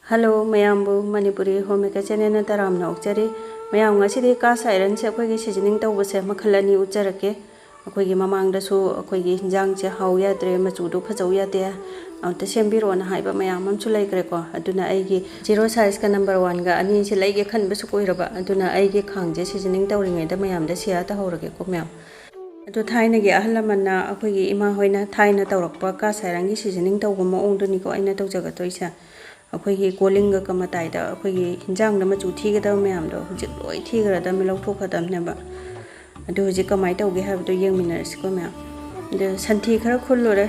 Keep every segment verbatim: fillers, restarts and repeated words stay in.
Hello ꯃꯌꯥꯝꯕꯨ, Manipuri home maker ꯆꯦꯅꯦꯜꯅ ꯇꯔꯥꯝꯅ ꯑꯣꯛꯆꯔꯤ꯫ ꯃꯌꯥꯝ, ꯉꯁꯤꯗꯤ ꯀꯥꯁ ꯑꯥꯏꯔꯟꯁꯦ ꯑꯩꯈꯣꯏꯒꯤ ꯁꯤꯖꯅꯤꯡ ꯇꯧꯕꯁꯦ ꯃꯈꯜ ꯑꯅꯤ ꯎꯠꯆꯔꯛꯀꯦ꯫ ꯑꯩꯈꯣꯏꯒꯤ ꯃꯃꯥꯡꯗꯁꯨ ꯑꯩꯈꯣꯏꯒꯤ ꯍꯤꯟꯖꯥꯡꯁꯦ ꯍꯥꯎ ꯌꯥꯗ꯭ꯔꯦ, ꯃꯆꯨꯗꯣ ꯐꯖꯧ ꯌꯥꯗꯦ, ꯑꯝꯇ ꯁꯦꯝꯕꯤꯔꯛꯑꯣꯅ ꯍꯥꯏꯕ ꯃꯌꯥꯝ ꯑꯃꯁꯨ ꯂꯩꯈ꯭ꯔꯦꯀꯣ꯫ ꯑꯗꯨꯅ ꯑꯩꯒꯤ ꯖꯤꯔꯣ ꯁꯥꯏꯖꯀ ꯅꯝꯕꯔ ꯋꯥꯟꯒ ꯑꯅꯤꯁꯦ ꯂꯩꯒꯦ ꯈꯟꯕꯁꯨ ꯀꯨꯏꯔꯕ꯫ ꯑꯗꯨꯅ ꯑꯩꯒꯤ ꯈꯥꯡꯁꯦ ꯁꯤꯖꯅꯤꯡ ꯇꯧꯔꯤꯉꯩꯗ ꯃꯌꯥꯝꯗ ꯁꯤꯌꯥꯔ ꯇꯧꯍꯧꯔꯒꯦꯀꯣ ꯃꯌꯥꯝ꯫ ꯑꯗꯣ ꯊꯥꯏꯅꯒꯤ ꯑꯍꯜ ꯂꯃꯟꯅ, ꯑꯩꯈꯣꯏꯒꯤ ꯏꯃꯥ ꯍꯣꯏꯅ ꯊꯥꯏꯅ ꯇꯧꯔꯛꯄ ꯀꯥꯁ ꯑꯥꯏꯔꯟꯒꯤ ꯁꯤꯖꯅꯤꯡ ꯇꯧꯕ ꯃꯑꯣꯡꯗꯨꯅꯤꯀꯣ ꯑꯩꯅ ꯇꯧꯖꯒꯗꯣꯏꯁꯦ꯫ ꯑꯩꯈꯣꯏꯒꯤ ꯀꯣꯂꯤꯡꯒ ꯀꯃꯇꯥꯏꯗ ꯑꯩꯈꯣꯏꯒꯤ ꯍꯤꯟꯖꯥꯡꯗ ꯃꯆꯨ ꯊꯤꯒꯗꯕ ꯃꯌꯥꯝꯗꯣ ꯍꯧꯖꯤꯛ ꯂꯣꯏ ꯊꯤꯈ꯭ꯔꯗꯕꯅꯤ, ꯂꯧꯊꯣꯛꯈ꯭ꯔꯗꯕꯅꯦꯕ꯫ ꯑꯗꯨ ꯍꯧꯖꯤꯛ ꯀꯃꯥꯏꯅ ꯇꯧꯒꯦ ꯍꯥꯏꯕꯗꯣ ꯌꯦꯡꯃꯤꯟꯅꯔꯁꯤꯀꯣ ꯃꯌꯥꯝ꯫ ꯑꯗ ꯁꯟꯊꯤ ꯈꯔ ꯈꯨꯜꯂꯨꯔꯦ꯫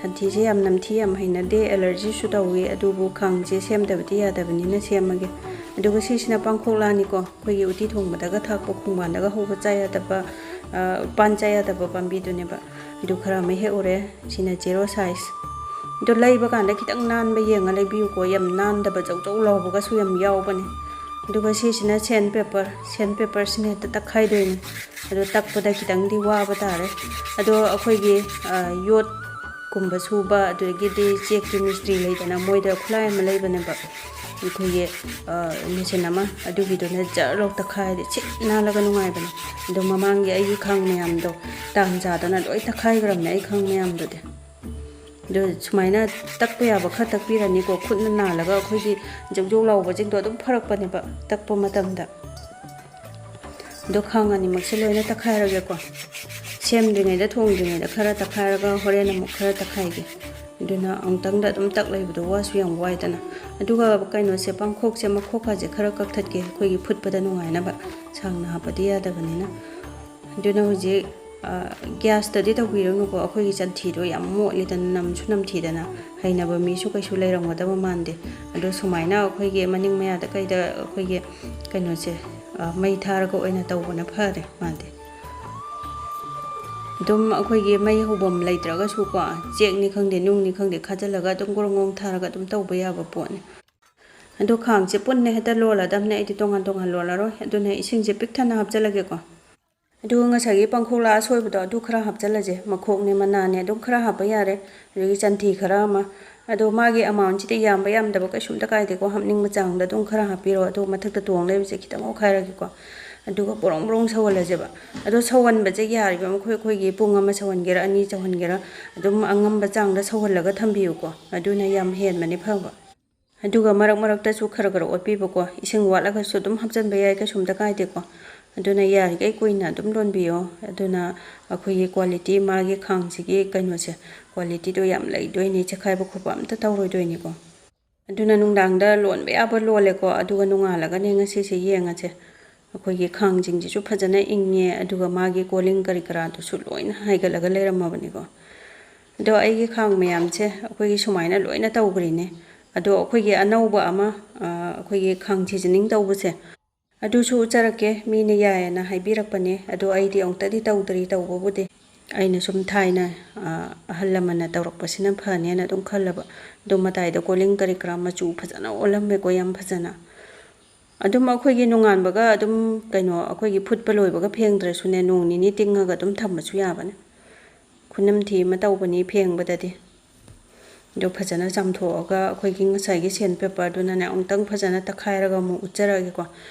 ꯁꯟꯊꯤꯁꯦ ꯌꯥꯝ ꯅꯝꯊꯤ, ꯌꯥꯝ ꯍꯩꯅꯗꯦ, ꯑꯦꯂꯔꯖꯤꯁꯨ ꯇꯧꯏ꯫ ꯑꯗꯨꯕꯨ ꯈꯥꯡꯁꯦ ꯁꯦꯝꯗꯕꯗꯤ ꯌꯥꯗꯕꯅꯤꯅ ꯁꯦꯝꯃꯒꯦ꯫ ꯑꯗꯨꯒ ꯁꯤꯁꯤꯅ ꯄꯥꯡꯈꯣꯛꯂꯥꯅꯤꯀꯣ, ꯑꯩꯈꯣꯏꯒꯤ ꯎꯇꯤ ꯊꯣꯡꯕꯗꯒ ꯊꯥꯛꯄ, ꯈꯣꯡꯕꯥꯟꯗꯒ ꯍꯧꯕ ꯆꯥ ꯌꯥꯗꯕ, ꯑ, ꯄꯥꯟ ꯆꯥ ꯌꯥꯗꯕ ꯄꯥꯝꯕꯤꯗꯨꯅꯦꯕ꯫ ꯑꯗꯨ ꯈꯔ ꯑꯃ ꯍꯦꯛꯎꯔꯦ꯫ ꯁꯤꯅ ꯖꯦꯔꯣ ꯁꯥꯏꯖ꯫ ꯑꯗꯣ ꯂꯩꯕ ꯀꯥꯟꯗ ꯈꯤꯇꯪ ꯅꯥꯟꯕ ꯌꯦꯡꯉ ꯂꯩꯕꯤꯌꯨꯀꯣ꯫ ꯌꯥꯝ ꯅꯥꯟꯗꯕ ꯖꯧ ꯖꯧ ꯂꯥꯎꯕꯒꯁꯨ ꯌꯥꯝ ꯌꯥꯎꯕꯅꯦ꯫ ꯑꯗꯨꯒ ꯁꯤꯁꯤꯅ ꯁꯦꯟ ꯄꯦꯄꯔ꯫ ꯁꯦꯟ ꯄꯦꯄꯔꯁꯤꯅ ꯍꯦꯛꯇ ꯇꯛꯈꯥꯏꯗꯣꯏꯅꯦ꯫ ꯑꯗꯣ ꯇꯛꯄꯗ ꯈꯤꯇꯪꯗꯤ ꯋꯥꯕ ꯇꯥꯔꯦ꯫ ꯑꯗꯣ ꯑꯩꯈꯣꯏꯒꯤ, ꯑ, ꯌꯣꯠꯀꯨꯝꯕ ꯁꯨꯕ, ꯑꯗꯨꯗꯒꯤꯗꯤ ꯆꯦꯛꯀꯤ ꯃꯤꯁꯇ꯭ꯔꯤ ꯂꯩꯗꯅ, ꯃꯣꯏꯗ ꯈꯨꯠꯂꯥꯏ ꯑꯃ ꯂꯩꯕꯅꯦꯕ꯫ ꯑꯩꯈꯣꯏꯒꯤ, ꯑ, ꯃꯦꯆꯤꯟ ꯑꯃ, ꯑꯗꯨꯒꯤꯗꯨꯅ ꯖꯔ ꯂꯧ ꯇꯛꯈꯥꯏꯔꯗꯤ ꯁꯤꯠ ꯅꯥꯜꯂꯒ ꯅꯨꯡꯉꯥꯏꯕꯅꯦ꯫ ꯑꯗꯣ ꯃꯃꯥꯡꯒꯤ ꯑꯩꯒꯤ ꯈꯥꯡ ꯃꯌꯥꯝꯗꯣ ꯇꯥꯟ ꯆꯥꯗꯅ ꯂꯣꯏ ꯇꯛꯈꯥꯏꯈ꯭ꯔꯕꯅꯦ ꯑꯩ ꯈꯥꯡ ꯃꯌꯥꯝꯗꯨꯗꯤ꯫ ꯑꯗꯨ ꯁꯨꯃꯥꯏꯅ ꯇꯛꯄ ꯌꯥꯕ ꯈꯔ ꯇꯛꯄꯤꯔꯅꯤꯀꯣ꯫ ꯈꯨꯠꯅ ꯅꯥꯜꯂꯒ ꯑꯩꯈꯣꯏꯒꯤ ꯖꯧ ꯖꯧ ꯂꯥꯎꯕꯁꯤꯡꯗꯣ ꯑꯗꯨꯝ ꯐꯔꯛꯄꯅꯦꯕ ꯇꯛꯄ ꯃꯇꯝꯗ꯫ ꯑꯗꯣ ꯈꯥꯡ ꯑꯅꯤꯃꯛꯁꯦ ꯂꯣꯏꯅ ꯇꯛꯈꯥꯏꯔꯒꯦꯀꯣ꯫ ꯁꯦꯝꯗ꯭ꯔꯤꯉꯩꯗ, ꯊꯣꯡꯗ꯭ꯔꯤꯉꯩꯗ ꯈꯔ ꯇꯛꯈꯥꯏꯔꯒ ꯍꯣꯔꯦꯟ ꯑꯃꯨꯛ ꯈꯔ ꯇꯛꯈꯥꯏꯒꯦ꯫ ꯑꯗꯨꯅ ꯑꯃꯨꯛꯇꯪꯗ ꯑꯗꯨꯝ ꯇꯛ ꯂꯩꯕꯗꯣ ꯋꯥꯁꯨ ꯌꯥꯝ ꯋꯥꯏꯗꯅ꯫ ꯑꯗꯨꯒ ꯀꯩꯅꯣꯁꯦ, ꯄꯥꯡꯈꯣꯛꯁꯦ, ꯃꯈꯣꯛꯀꯁꯦ ꯈꯔ ꯀꯛꯊꯠꯀꯦ, ꯑꯩꯈꯣꯏꯒꯤ ꯐꯨꯠꯄꯗ ꯅꯨꯡꯉꯥꯏꯅꯕ, ꯁꯥꯡꯅ ꯍꯥꯞꯄꯗꯤ ꯌꯥꯗꯕꯅꯤꯅ꯫ ꯑꯗꯨꯅ ꯍꯧꯖꯤꯛ, ꯑ, ꯒ꯭ꯌꯥꯁꯇꯗꯤ ꯇꯧꯕꯤꯔꯨꯅꯨꯀꯣ, ꯑꯩꯈꯣꯏꯒꯤ ꯆꯟꯊꯤꯗꯣ ꯌꯥꯝ ꯃꯣꯠꯂꯤꯗꯅ, ꯅꯝꯁꯨ ꯅꯝꯊꯤꯗꯅ, ꯍꯩꯅꯕ ꯃꯤꯁꯨ ꯀꯩꯁꯨ ꯂꯩꯔꯝꯒꯗꯕ ꯃꯥꯟꯗꯦ꯫ ꯑꯗꯣ ꯁꯨꯃꯥꯏꯅ ꯑꯩꯈꯣꯏꯒꯤ ꯃꯅꯤꯡ ꯃꯌꯥꯗ ꯀꯩꯗ ꯑꯩꯈꯣꯏꯒꯤ ꯀꯩꯅꯣꯁꯦ, ꯑ, ꯃꯩ ꯊꯥꯔꯒ ꯑꯣꯏꯅ ꯇꯧꯕꯅ ꯐꯔꯦ ꯃꯥꯗꯤ꯫ ꯑꯗꯨꯝ ꯑꯩꯈꯣꯏꯒꯤ ꯃꯩ ꯍꯧꯐꯝ ꯂꯩꯇ꯭ꯔꯒꯁꯨꯀꯣ, ꯆꯦꯛꯅꯤ ꯈꯪꯗꯦ, ꯅꯨꯡꯅꯤ ꯈꯪꯗꯦ, ꯈꯥꯖꯤꯜꯂꯒ ꯑꯗꯨꯝ ꯒꯣꯔꯣꯡ ꯒꯣꯔꯣꯡ ꯊꯥꯔꯒ ꯑꯗꯨꯝ ꯇꯧꯕ ꯌꯥꯕ ꯄꯣꯠꯅꯤ꯫ ꯑꯗꯣ ꯈꯥꯡꯁꯦ ꯄꯨꯟꯅ ꯍꯦꯛꯇ ꯂꯣꯜꯂꯗꯕꯅꯦ, ꯑꯩꯗꯤ ꯇꯣꯉꯥꯟ ꯇꯣꯉꯥꯟ ꯂꯣꯜꯂꯔꯣꯏ꯫ ꯑꯗꯨꯅ ꯏꯁꯤꯡꯁꯦ ꯄꯤꯛ ꯊꯟꯅ ꯍꯥꯞꯆꯤꯜꯂꯒꯦꯀꯣ꯫ ꯑꯗꯨꯒ ꯉꯁꯥꯏꯒꯤ ꯄꯥꯡꯈꯣꯛꯂꯥ ꯑꯁꯣꯏꯕꯗꯣ ꯑꯗꯨ ꯈꯔ ꯍꯥꯞꯆꯤꯜꯂꯁꯦ, ꯃꯈꯣꯛꯅꯦ ꯃꯅꯥꯅꯦ ꯑꯗꯨꯝ ꯈꯔ ꯍꯥꯞꯄ ꯌꯥꯔꯦ꯫ ꯑꯗꯒꯤ ꯆꯟꯊꯤ ꯈꯔ ꯑꯃ, ꯑꯗꯣ ꯃꯥꯒꯤ ꯑꯦꯃꯥꯎꯟꯁꯤꯗꯤ ꯌꯥꯝꯕ ꯌꯥꯝꯗꯕ ꯀꯩꯁꯨꯝꯇ ꯀꯥꯏꯗꯦꯀꯣ, ꯍꯥꯞꯅꯤꯡꯕ ꯆꯥꯡꯗ ꯑꯗꯨꯝ ꯈꯔ ꯍꯥꯞꯄꯤꯔꯣ꯫ ꯑꯗꯣ ꯃꯊꯛꯇ ꯇꯣꯡ ꯂꯩꯕꯁꯦ ꯈꯤꯇꯪ ꯑꯣꯠꯈꯥꯏꯔꯒꯦꯀꯣ, ꯑꯗꯨꯒ ꯕ꯭ꯔꯣꯡ ꯕ꯭ꯔꯣꯡ ꯁꯧꯍꯜꯂꯁꯦꯕ꯫ ꯑꯗꯣ ꯁꯧꯍꯟꯕꯁꯦ ꯌꯥꯔꯤꯕ ꯃꯈꯩ ꯑꯩꯈꯣꯏꯒꯤ ꯄꯨꯡ ꯑꯃ ꯁꯧꯍꯟꯒꯦꯔꯥ, ꯑꯅꯤ ꯁꯧꯍꯟꯒꯦꯔꯥ, ꯑꯗꯨꯝ ꯑꯉꯝꯕ ꯆꯥꯡꯗ ꯁꯧꯍꯜꯂꯒ ꯊꯝꯕꯤꯌꯨꯀꯣ, ꯑꯗꯨꯅ ꯌꯥꯝ ꯍꯦꯟꯕꯅꯦ ꯐꯕ꯫ ꯑꯗꯨꯒ ꯃꯔꯛ ꯃꯔꯛꯇꯁꯨ ꯈꯔ ꯈꯔ ꯑꯣꯠꯄꯤꯕꯀꯣ, ꯏꯁꯤꯡ ꯋꯥꯠꯂꯒꯁꯨ ꯑꯗꯨꯝ ꯍꯥꯞꯆꯤꯟꯕ ꯌꯥꯏ, ꯀꯩꯁꯨꯝꯇ ꯀꯥꯏꯗꯦꯀꯣ꯫ ꯑꯗꯨꯅ ꯌꯥꯔꯤꯈꯩ ꯀꯨꯏꯅ ꯑꯗꯨꯝ ꯂꯣꯟꯕꯤꯌꯣ꯫ ꯑꯗꯨꯅ ꯑꯩꯈꯣꯏꯒꯤ ꯀ꯭ꯋꯥꯂꯤꯇꯤ, ꯃꯥꯒꯤ ꯈꯥꯡꯁꯤꯒꯤ ꯀꯩꯅꯣꯁꯦ, ꯀ꯭ꯋꯥꯂꯤꯇꯤꯗꯣ ꯌꯥꯝ ꯂꯩꯗꯣꯏꯅꯦ, ꯆꯦꯈꯥꯏꯕ ꯈꯣꯠꯄ ꯑꯝꯇ ꯇꯧꯔꯣꯏꯗꯣꯏꯅꯤꯀꯣ꯫ ꯑꯗꯨꯅ ꯅꯨꯡꯗꯥꯡꯗ ꯂꯣꯟꯕ ꯌꯥꯕ ꯂꯣꯜꯂꯦꯀꯣ, ꯑꯗꯨꯒ ꯅꯣꯡꯉꯥꯜꯂꯒꯅꯦ ꯉꯁꯤꯁꯦ ꯌꯦꯡꯉꯁꯦ꯫ ꯑꯩꯈꯣꯏꯒꯤ ꯈꯥꯡꯁꯤꯡꯁꯤꯁꯨ ꯐꯖꯅ ꯏꯪꯉꯦ, ꯑꯗꯨꯒ ꯃꯥꯒꯤ ꯀꯣꯂꯤꯡ ꯀꯔꯤ ꯀꯔꯥꯗꯨꯁꯨ ꯂꯣꯏꯅ ꯍꯥꯏꯒꯠꯂꯒ ꯂꯩꯔꯝꯃꯕꯅꯤꯀꯣ꯫ ꯑꯗꯣ ꯑꯩꯒꯤ ꯈꯥꯡ ꯃꯌꯥꯝꯁꯦ ꯑꯩꯈꯣꯏꯒꯤ ꯁꯨꯃꯥꯏꯅ ꯂꯣꯏꯅ ꯇꯧꯈ꯭ꯔꯤꯅꯦ꯫ ꯑꯗꯣ ꯑꯩꯈꯣꯏꯒꯤ ꯑꯅꯧꯕ ꯑꯃ, ꯑ, ꯑꯩꯈꯣꯏꯒꯤ ꯈꯥꯡ ꯁꯤꯖꯅꯤꯡ ꯇꯧꯕꯁꯦ, ꯑꯗꯨꯁꯨ ꯎꯠꯆꯔꯛꯀꯦ꯫ ꯃꯤꯅ ꯌꯥꯏꯌꯦꯅ ꯍꯥꯏꯕꯤꯔꯛꯄꯅꯦ, ꯑꯗꯣ ꯑꯩꯗꯤ ꯑꯃꯨꯛꯇꯗꯤ ꯇꯧꯗ꯭ꯔꯤ꯫ ꯇꯧꯕꯕꯨꯗꯤ ꯑꯩꯅ ꯁꯨꯝ ꯊꯥꯏꯅ, ꯑ, ꯑꯍꯜ ꯂꯃꯟꯅ ꯇꯧꯔꯛꯄꯁꯤꯅ ꯐꯅꯦꯅ ꯑꯗꯨꯝ ꯈꯜꯂꯕ꯫ ꯑꯗꯣ ꯃꯇꯥꯏꯗ ꯀꯣꯂꯤꯡ ꯀꯔꯤ ꯀꯔꯥ ꯃꯆꯨ ꯐꯖꯅ ꯑꯣꯜꯂꯝꯃꯦꯀꯣ, ꯌꯥꯝ ꯐꯖꯅ꯫ ꯑꯗꯨꯝ ꯑꯩꯈꯣꯏꯒꯤ ꯅꯣꯡꯉꯥꯟꯕꯒ ꯑꯗꯨꯝ, ꯀꯩꯅꯣ, ꯑꯩꯈꯣꯏꯒꯤ ꯐꯨꯠꯄ ꯂꯣꯏꯕꯒ ꯐꯦꯡꯗ꯭ꯔꯁꯨꯅꯦ, ꯅꯣꯡ ꯅꯤꯅꯤ ꯇꯤꯡꯉꯒ ꯑꯗꯨꯝ ꯊꯝꯕꯁꯨ ꯌꯥꯕꯅꯦ꯫ ꯈꯨꯅꯝꯊꯤ ꯑꯃ ꯇꯧꯕꯅꯤ ꯐꯦꯡꯕꯗꯗꯤ꯫ ꯑꯗꯨ ꯐꯖꯅ ꯆꯥꯝꯊꯣꯛꯑꯒ ꯑꯩꯈꯣꯏꯒꯤ ꯉꯁꯥꯏꯒꯤ ꯁꯦꯟ ꯄꯦꯄꯔꯗꯨꯅꯅꯦ ꯑꯃꯨꯛꯇꯪ ꯐꯖꯅ ꯇꯛꯈꯥꯏꯔꯒ ꯑꯃꯨꯛ ꯎꯠꯆꯔꯛꯑꯒꯦꯀꯣ꯫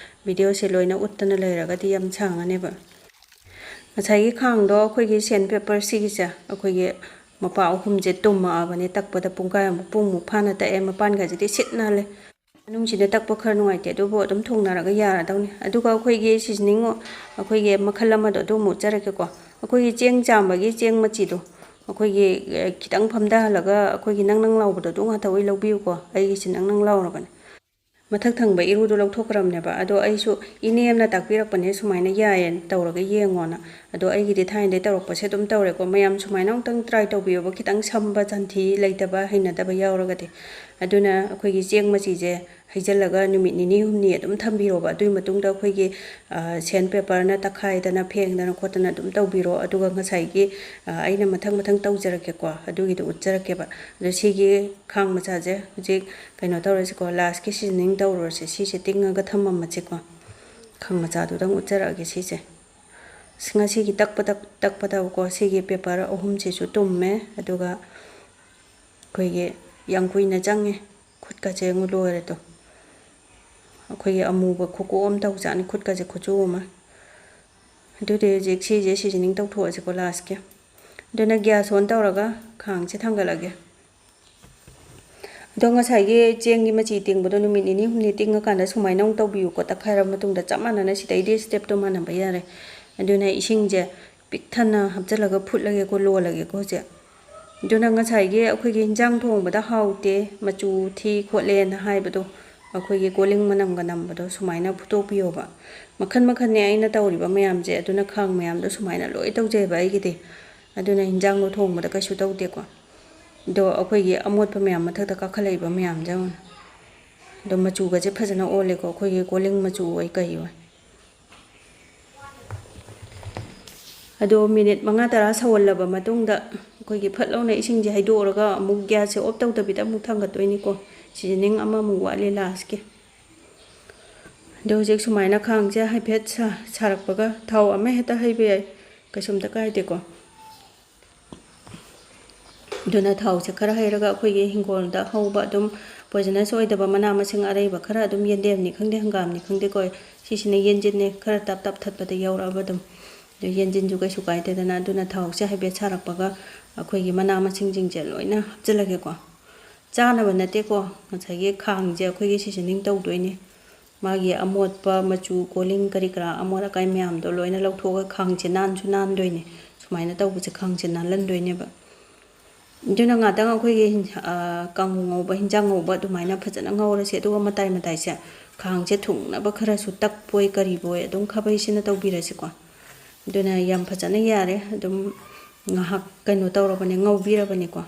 ꯚꯤꯗꯤꯑꯣꯁꯦ ꯂꯣꯏꯅ ꯎꯠꯇꯅ ꯂꯩꯔꯒꯗꯤ ꯌꯥꯝ ꯁꯥꯡꯉꯅꯦꯕ꯫ ꯉꯁꯥꯏꯒꯤ ꯈꯥꯡꯗꯣ ꯑꯩꯈꯣꯏꯒꯤ ꯁꯦꯟ ꯄꯦꯄꯔ ꯁꯤꯒꯤꯁꯦ ꯑꯩꯈꯣꯏꯒꯤ ꯃꯄꯥ ꯑꯍꯨꯝꯁꯦ ꯇꯨꯝꯃꯛꯑꯕꯅꯦ, ꯇꯛꯄꯗ ꯄꯨꯡꯈꯥꯏꯃꯨꯛ, ꯄꯨꯡꯃꯨꯛ ꯐꯥꯅ ꯇꯛꯑꯦ꯫ ꯃꯄꯥꯟꯒꯁꯤꯗꯤ ꯁꯤꯠ ꯅꯥꯜꯂꯦ꯫ ꯃꯅꯨꯡꯁꯤꯗ ꯇꯛꯄ ꯈꯔ ꯅꯨꯡꯉꯥꯏꯇꯦ, ꯑꯗꯨꯕꯨ ꯑꯗꯨꯝ ꯊꯣꯡꯅꯔꯒ ꯌꯥꯔꯗꯧꯅꯤ꯫ ꯑꯗꯨꯒ ꯑꯩꯈꯣꯏꯒꯤ ꯁꯤꯖꯅꯤꯡ, ꯑꯩꯈꯣꯏꯒꯤ ꯃꯈꯜ ꯑꯃꯗꯣ ꯑꯗꯨ ꯑꯃꯨꯛ ꯎꯠꯆꯔꯛꯀꯦꯀꯣ꯫ ꯑꯩꯈꯣꯏꯒꯤ ꯆꯦꯡ ꯆꯥꯝꯕꯒꯤ ꯆꯦꯡ ꯃꯆꯤꯗꯣ, ꯑꯩꯈꯣꯏꯒꯤ, ꯑꯦ, ꯈꯤꯇꯪ ꯐꯝꯊꯍꯜꯂꯒ ꯑꯩꯈꯣꯏꯒꯤ ꯅꯪ ꯅꯪ ꯂꯥꯎꯕꯗꯣ ꯑꯗꯨ ꯉꯥꯛꯇ ꯑꯣꯏ ꯂꯧꯕꯤꯌꯨꯀꯣ꯫ ꯑꯩꯒꯤꯁꯤ ꯅꯪ ꯅꯪ ꯂꯥꯎꯔꯕꯅꯦ꯫ ꯃꯊꯛ ꯊꯪꯕ ꯏꯔꯨꯗꯣ ꯂꯧꯊꯣꯛꯈ꯭ꯔꯕꯅꯦꯕ꯫ ꯑꯗꯣ ꯑꯩꯁꯨ ꯏꯅꯦ ꯑꯃꯅ ꯇꯥꯛꯄꯤꯔꯛꯄꯅꯦ, ꯁꯨꯃꯥꯏꯅ ꯌꯥꯏꯌꯦꯅ ꯇꯧꯔꯒ ꯌꯦꯡꯉꯣꯅ꯫ ꯑꯗꯣ ꯑꯩꯒꯤꯗꯤ ꯊꯥꯏꯅꯗꯩ ꯇꯧꯔꯛꯄꯁꯦ ꯑꯗꯨꯝ ꯇꯧꯔꯦꯀꯣ꯫ ꯃꯌꯥꯝ ꯁꯨꯃꯥꯏꯅ ꯑꯃꯨꯛꯇꯪ try ꯇꯧꯕꯤꯌꯣꯕ, ꯈꯤꯇꯪ ꯁꯝꯕ, ꯆꯟꯊꯤ ꯂꯩꯇꯕ, ꯍꯩꯅꯗꯕ ꯌꯥꯎꯔꯒꯗꯤ꯫ ꯑꯗꯨꯅ ꯑꯩꯈꯣꯏꯒꯤ ꯆꯦꯡ ꯃꯆꯤꯁꯦ ꯍꯩꯖꯤꯜꯂꯒ ꯅꯨꯃꯤꯠ ꯅꯤꯅꯤ ꯍꯨꯝꯅꯤ ꯑꯗꯨꯝ ꯊꯝꯕꯤꯔꯣꯕ꯫ ꯑꯗꯨꯒꯤ ꯃꯇꯨꯡꯗ ꯑꯩꯈꯣꯏꯒꯤ, ꯑ, ꯁꯦꯟ ꯄꯦꯄꯔꯅ ꯇꯛꯈꯥꯏꯗꯅ ꯐꯦꯡꯗꯅ ꯈꯣꯠꯇꯅ ꯑꯗꯨꯝ ꯇꯧꯕꯤꯔꯣ꯫ ꯑꯗꯨꯒ ꯉꯁꯥꯏꯒꯤ, ꯑ, ꯑꯩꯅ ꯃꯊꯪ ꯃꯊꯪ ꯇꯧꯖꯔꯛꯀꯦꯀꯣ, ꯑꯗꯨꯒꯤꯗꯣ ꯎꯠꯆꯔꯛꯀꯦꯕ꯫ ꯑꯗꯣ ꯁꯤꯒꯤ ꯈꯥꯡ ꯃꯆꯥꯁꯦ ꯍꯧꯖꯤꯛ ꯀꯩꯅꯣ ꯇꯧꯔꯁꯤꯀꯣ, ꯂꯥꯁꯀꯤ ꯁꯤꯖꯅꯤꯡ ꯇꯧꯔꯨꯔꯁꯦ꯫ ꯁꯤꯁꯦ ꯇꯤꯡꯉꯒ ꯊꯝꯃꯝꯃꯁꯤꯀꯣ꯫ ꯈꯥꯡ ꯃꯆꯥꯗꯨꯗꯪ ꯎꯠꯆꯔꯛꯑꯒꯦ ꯁꯤꯁꯦ꯫ ꯉꯁꯤꯒꯤ ꯇꯛꯄꯗ, ꯇꯛꯄꯗꯀꯣ, ꯁꯤꯒꯤ ꯄꯦꯄꯔ ꯑꯍꯨꯝꯁꯤꯁꯨ ꯇꯨꯝꯃꯦ꯫ ꯑꯗꯨꯒ ꯑꯩꯈꯣꯏꯒꯤ ꯌꯥꯝ ꯀꯨꯏꯅ ꯆꯪꯉꯦ꯫ ꯈꯨꯠꯀꯁꯦ ꯌꯦꯡꯉꯨ, ꯂꯣꯏꯔꯦ ꯇꯣ꯫ ꯑꯩꯈꯣꯏꯒꯤ ꯑꯃꯨꯕ ꯈꯨꯀꯣꯛ ꯑꯃ ꯇꯧꯖꯥꯠꯅꯤ, ꯈꯨꯠꯀꯁꯦ ꯈꯨꯠꯆꯨ ꯑꯃ꯫ ꯑꯗꯨꯗꯤ ꯍꯧꯖꯤꯛ ꯁꯤꯁꯦ seasoning ꯇꯧꯊꯣꯛꯑꯁꯤꯀꯣ lastꯀꯤ꯫ ꯑꯗꯨꯅ gas on ꯇꯧꯔꯒ ꯈꯥꯡꯁꯦ ꯊꯥꯡꯒꯠꯂꯒꯦ꯫ ꯑꯗꯣ ꯉꯁꯥꯏꯒꯤ ꯆꯦꯡꯒꯤ ꯃꯆꯤ ꯇꯤꯡꯕꯗꯣ ꯅꯨꯃꯤꯠ ꯅꯤꯅꯤ ꯍꯨꯝꯅꯤ ꯇꯤꯡꯉꯀꯥꯟꯗ ꯁꯨꯃꯥꯏꯅ ꯑꯃꯨꯛ ꯇꯧꯕꯤꯌꯨꯀꯣ꯫ ꯇꯛꯈꯥꯏꯔꯕ ꯃꯇꯨꯡꯗ ꯆꯞ ꯃꯥꯟꯅꯅ ꯁꯤꯗꯩꯗꯤ stepꯇꯣ ꯃꯥꯟꯅꯕ ꯌꯥꯔꯦ꯫ ꯑꯗꯨꯅ ꯏꯁꯤꯡꯁꯦ ꯄꯤꯛ ꯊꯟꯅ ꯍꯥꯞꯆꯤꯜꯂꯒ ꯐꯨꯠꯂꯒꯦꯀꯣ, ꯂꯣꯜꯂꯒꯦꯀꯣ ꯍꯧꯖꯤꯛ꯫ ꯑꯗꯨꯅ ꯉꯁꯥꯏꯒꯤ ꯑꯩꯈꯣꯏꯒꯤ ꯍꯤꯟꯖꯥꯡ ꯊꯣꯡꯕꯗ ꯍꯥꯎꯇꯦ, ꯃꯆꯨ ꯊꯤ ꯈꯣꯠꯂꯦꯅ ꯍꯥꯏꯕꯗꯣ, ꯑꯩꯈꯣꯏꯒꯤ ꯀꯣꯂꯤꯡ ꯃꯅꯝꯒ ꯅꯝꯕꯗꯣ ꯁꯨꯃꯥꯏꯅ ꯐꯨꯠꯇꯣꯛꯄꯤꯌꯣꯕ꯫ ꯃꯈꯟ ꯃꯈꯟꯅꯦ ꯑꯩꯅ ꯇꯧꯔꯤꯕ ꯃꯌꯥꯝꯁꯦ, ꯑꯗꯨꯅ ꯈꯥꯡ ꯃꯌꯥꯝꯗꯣ ꯁꯨꯃꯥꯏꯅ ꯂꯣꯏ ꯇꯧꯖꯩꯕ ꯑꯩꯒꯤꯗꯤ꯫ ꯑꯗꯨꯅ ꯍꯤꯟꯖꯥꯡꯗꯣ ꯊꯣꯡꯕꯗ ꯀꯩꯁꯨ ꯇꯧꯗꯦꯀꯣ꯫ ꯑꯗꯣ ꯑꯩꯈꯣꯏꯒꯤ ꯑꯃꯣꯠꯄ ꯃꯌꯥꯝ ꯃꯊꯛꯇ ꯀꯥꯈꯠꯂꯛꯏꯕ ꯃꯌꯥꯝꯁꯦ ꯌꯦꯡꯉꯨ꯫ ꯑꯗꯣ ꯃꯆꯨꯒꯁꯦ ꯐꯖꯅ ꯑꯣꯜꯂꯦꯀꯣ, ꯑꯩꯈꯣꯏꯒꯤ ꯀꯣꯂꯤꯡ ꯃꯆꯨ ꯑꯣꯏ ꯀꯩ ꯑꯣꯏ꯫ ꯑꯗꯣ ꯃꯤꯅꯤꯠ ꯃꯉꯥ ꯇꯔꯥ ꯁꯧꯍꯜꯂꯕ ꯃꯇꯨꯡꯗ ꯑꯩꯈꯣꯏꯒꯤ ꯐꯠ ꯂꯥꯎꯅ ꯏꯁꯤꯡꯁꯦ ꯍꯩꯗꯣꯛꯑꯒ ꯑꯃꯨꯛ gasꯁꯦ off ꯇꯧꯗꯕꯤꯗ ꯑꯃꯨꯛ ꯊꯥꯡꯒꯠꯇꯣꯏꯅꯤꯀꯣ꯫ Seasoning ꯑꯃꯃꯨꯛ ꯋꯥꯠꯂꯤ lastꯀꯤ꯫ ꯑꯗꯣ ꯍꯧꯖꯤꯛ ꯁꯨꯃꯥꯏꯅ ꯈꯥꯡꯁꯦ ꯍꯥꯏꯐꯦꯠ ꯁꯥ-, ꯁꯥꯔꯛꯄꯒ ꯊꯥꯎ ꯑꯃ ꯍꯦꯛꯇ ꯍꯩꯕ ꯌꯥꯏ, ꯀꯩꯁꯨꯝꯇ ꯀꯥꯏꯗꯦꯀꯣ꯫ ꯑꯗꯨꯅ ꯊꯥꯎꯁꯦ ꯈꯔ ꯍꯩꯔꯒ ꯑꯩꯈꯣꯏꯒꯤ ꯍꯤꯡꯒꯣꯜꯗ ꯍꯧꯕ ꯑꯗꯨꯝ poisonous ꯑꯣꯏꯗꯕ ꯃꯅꯥ ꯃꯁꯤꯡ ꯑꯔꯩꯕ ꯈꯔ ꯑꯗꯨꯝ, ꯌꯦꯟꯗꯦꯝꯅꯤ ꯈꯪꯗꯦ, ꯍꯪꯒꯥꯝꯅꯤ ꯈꯪꯗꯦꯀꯣ, ꯁꯤꯁꯤꯅ ꯌꯦꯟꯖꯤꯟꯅꯦ, ꯈꯔ ꯇꯞ ꯇꯞ ꯊꯠꯄꯗ ꯌꯥꯎꯔꯛꯑꯕ ꯑꯗꯨꯝ꯫ ꯑꯗꯨ ꯌꯦꯟꯖꯤꯟꯁꯨ ꯀꯩꯁꯨ ꯀꯥꯏꯗꯦꯗꯅ꯫ ꯑꯗꯨꯅ ꯊꯥꯎꯁꯦ ꯍꯥꯏꯐꯦꯠ ꯁꯥꯔꯛꯄꯒ ꯑꯩꯈꯣꯏꯒꯤ ꯃꯅꯥ ꯃꯁꯤꯡꯁꯤꯡꯁꯦ ꯂꯣꯏꯅ ꯍꯥꯞꯆꯤꯜꯂꯒꯦꯀꯣ꯫ ꯆꯥꯅꯕ ꯅꯠꯇꯦꯀꯣ, ꯉꯁꯥꯏꯒꯤ ꯈꯥꯡꯁꯦ ꯑꯩꯈꯣꯏꯒꯤ seasoning ꯇꯧꯗꯣꯏꯅꯦ꯫ ꯃꯥꯒꯤ ꯑꯃꯣꯠꯄ ꯃꯆꯨ, ꯀꯣꯂꯤꯡ ꯀꯔꯤ ꯀꯔꯥ, ꯑꯃꯣꯠ ꯑꯀꯥꯏ ꯃꯌꯥꯝꯗꯣ ꯂꯣꯏꯅ ꯂꯧꯊꯣꯛꯑꯒ ꯈꯥꯡꯁꯦ ꯅꯥꯟꯁꯨ ꯅꯥꯟꯗꯣꯏꯅꯦ꯫ ꯁꯨꯃꯥꯏꯅ ꯇꯧꯕꯁꯦ ꯈꯥꯡꯁꯦ ꯅꯥꯜꯍꯟꯗꯣꯏꯅꯦꯕ꯫ ꯑꯗꯨꯅ ꯉꯥꯛꯇꯪ ꯑꯩꯈꯣꯏꯒꯤ ꯍꯤꯟ-, ꯑ, ꯀꯥꯡꯉꯧ ꯉꯧꯕ, ꯍꯤꯟꯖꯥꯡ ꯉꯧꯕ ꯑꯗꯨꯃꯥꯏꯅ ꯐꯖꯅ ꯉꯧꯔꯁꯦ꯫ ꯑꯗꯨꯒ ꯃꯇꯥꯏ ꯃꯇꯥꯏꯁꯦ ꯈꯥꯡꯁꯦ ꯊꯨꯡꯅꯕ ꯈꯔꯁꯨ ꯇꯛꯄꯣꯏ ꯀꯔꯤꯕꯣꯏ ꯑꯗꯨꯝ ꯈꯥꯕꯩꯁꯤꯅ ꯇꯧꯕꯤꯔꯁꯤꯀꯣ꯫ ꯑꯗꯨꯅ ꯌꯥꯝ ꯐꯖꯅ ꯌꯥꯔꯦ꯫ ꯑꯗꯨꯝ ꯉꯥꯏꯍꯥꯛ ꯀꯩꯅꯣ ꯇꯧꯔꯕꯅꯦ, ꯉꯧꯕꯤꯔꯕꯅꯦꯀꯣ꯫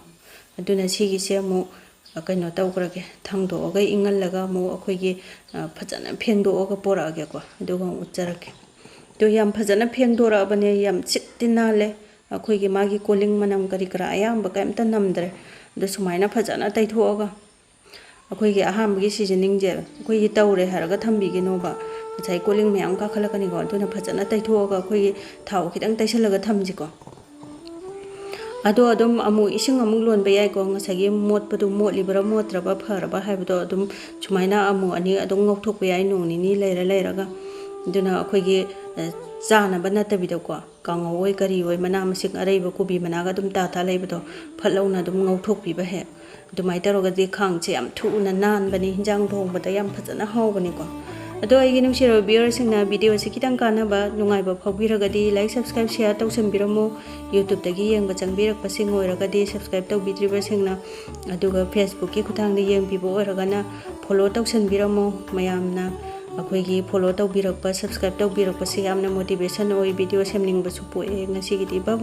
ꯑꯗꯨꯅ ꯁꯤꯒꯤꯁꯦ ꯑꯃꯨꯛ, ꯑ, ꯀꯩꯅꯣ ꯇꯧꯈ꯭ꯔꯒꯦ, ꯊꯥꯡꯗꯣꯛꯑꯒ ꯏꯪꯍꯜꯂꯒ ꯑꯃꯨꯛ ꯑꯩꯈꯣꯏꯒꯤ, ꯑ, ꯐꯖꯅ ꯐꯦꯡꯗꯣꯛꯑꯒ ꯄꯣꯔꯛꯑꯒꯦꯀꯣ꯫ ꯑꯗꯨꯒ ꯑꯃꯨꯛ ꯎꯠꯆꯔꯛꯀꯦ꯫ ꯑꯗꯣ ꯌꯥꯝ ꯐꯖꯅ ꯐꯦꯡꯗꯣꯔꯛꯑꯕꯅꯦ, ꯌꯥꯝ ꯁꯤꯠꯇꯤ ꯅꯥꯜꯂꯦ꯫ ꯑꯩꯈꯣꯏꯒꯤ ꯃꯥꯒꯤ ꯀꯣꯂꯤꯡ ꯃꯅꯝ ꯀꯔꯤ ꯀꯔꯥ ꯑꯌꯥꯝꯕ ꯀꯩꯝꯇ ꯅꯝꯗ꯭ꯔꯦ꯫ ꯑꯗꯣ ꯁꯨꯃꯥꯏꯅ ꯐꯖꯅ ꯇꯩꯊꯣꯛꯑꯒ ꯑꯩꯈꯣꯏꯒꯤ ꯑꯍꯥꯟꯕꯒꯤ seasoningꯁꯦ ꯑꯩꯈꯣꯏꯒꯤ ꯇꯧꯔꯦ ꯍꯥꯏꯔꯒ ꯊꯝꯕꯤꯒꯅꯣꯕ꯫ ꯉꯁꯥꯏ ꯀꯣꯂꯤꯡ ꯃꯌꯥꯝ ꯀꯥꯈꯠꯂꯛꯀꯅꯤꯀꯣ꯫ ꯑꯗꯨꯅ ꯐꯖꯅ ꯇꯩꯊꯣꯛꯑꯒ ꯑꯩꯈꯣꯏꯒꯤ ꯊꯥꯎ ꯈꯤꯇꯪ ꯇꯩꯁꯜꯂꯒ ꯊꯝꯁꯤꯀꯣ꯫ ꯑꯗꯣ ꯑꯗꯨꯝ ꯑꯃꯨꯛ ꯏꯁꯤꯡ ꯑꯃꯨꯛ ꯂꯣꯟꯕ ꯌꯥꯏꯀꯣ, ꯉꯁꯥꯏꯒꯤ ꯃꯣꯠꯄꯗꯨ ꯃꯣꯠꯂꯤꯕ꯭ꯔꯥ ꯃꯣꯠꯇ꯭ꯔꯕ ꯐꯔꯕ ꯍꯥꯏꯕꯗꯣ ꯑꯗꯨꯝ ꯁꯨꯃꯥꯏꯅ ꯑꯃꯨꯛ ꯑꯅꯤ ꯑꯗꯨꯝ ꯉꯧꯊꯣꯛꯄ ꯌꯥꯏ ꯅꯣꯡ ꯅꯤꯅꯤ ꯂꯩꯔ ꯂꯩꯔꯒ꯫ ꯑꯗꯨꯅ ꯑꯩꯈꯣꯏꯒꯤ, ꯑ, ꯆꯥꯅꯕ ꯅꯠꯇꯕꯤꯗꯀꯣ, ꯀꯥꯡꯉꯧ ꯑꯣꯏ ꯀꯔꯤ ꯑꯣꯏ, ꯃꯅꯥ ꯃꯁꯤꯡ ꯑꯔꯩꯕ ꯀꯣꯕꯤ ꯃꯅꯥꯒ ꯑꯗꯨꯝ ꯇꯥ ꯇꯥ ꯂꯩꯕꯗꯣ ꯐꯠ ꯂꯥꯎꯅ ꯑꯗꯨꯝ ꯉꯧꯊꯣꯛꯄꯤꯕ ꯍꯦꯛ꯫ ꯑꯗꯨꯃꯥꯏꯅ ꯇꯧꯔꯒꯗꯤ ꯈꯥꯡꯁꯦ ꯌꯥꯝ ꯊꯨꯅ ꯅꯥꯟꯕꯅꯤ, ꯍꯤꯟꯖꯥꯡ ꯊꯣꯡꯕꯗ ꯌꯥꯝ ꯐꯖꯅ ꯍꯥꯎꯕꯅꯤꯀꯣ꯫ ꯑꯗꯣ ꯑꯩꯒꯤ ꯅꯨꯡꯁꯤꯔꯕ viewerꯁꯤꯡꯅ videoꯁꯤ ꯈꯤꯇꯪ ꯀꯥꯟꯅꯕ ꯅꯨꯡꯉꯥꯏꯕ ꯐꯥꯎꯕꯤꯔꯒꯗꯤ like, subscribe, share ꯇꯧꯁꯟꯕꯤꯔꯝꯃꯣ꯫ YouTubeꯇꯒꯤ ꯌꯦꯡꯕ ꯆꯪꯕꯤꯔꯛꯄꯁꯤꯡ ꯑꯣꯏꯔꯒꯗꯤ subscribe ꯇꯧꯕꯤꯗ꯭ꯔꯤꯕꯁꯤꯡꯅ, ꯑꯗꯨꯒ Facebookꯀꯤ ꯈꯨꯠꯊꯥꯡꯗ ꯌꯦꯡꯕꯤꯕ ꯑꯣꯏꯔꯒꯅ follow ꯇꯧꯁꯟꯕꯤꯔꯝꯃꯣ꯫ ꯃꯌꯥꯝꯅ ꯑꯩꯈꯣꯏꯒꯤ follow ꯇꯧꯕꯤꯔꯛꯄ, subscribe ꯇꯧꯕꯤꯔꯛꯄꯁꯦ ꯌꯥꯝꯅ motivation ꯑꯣꯏ, video ꯁꯦꯝꯅꯤꯡꯕꯁꯨ ꯄꯣꯛꯑꯦ꯫ ꯉꯁꯤꯒꯤꯗꯤ bye bye꯫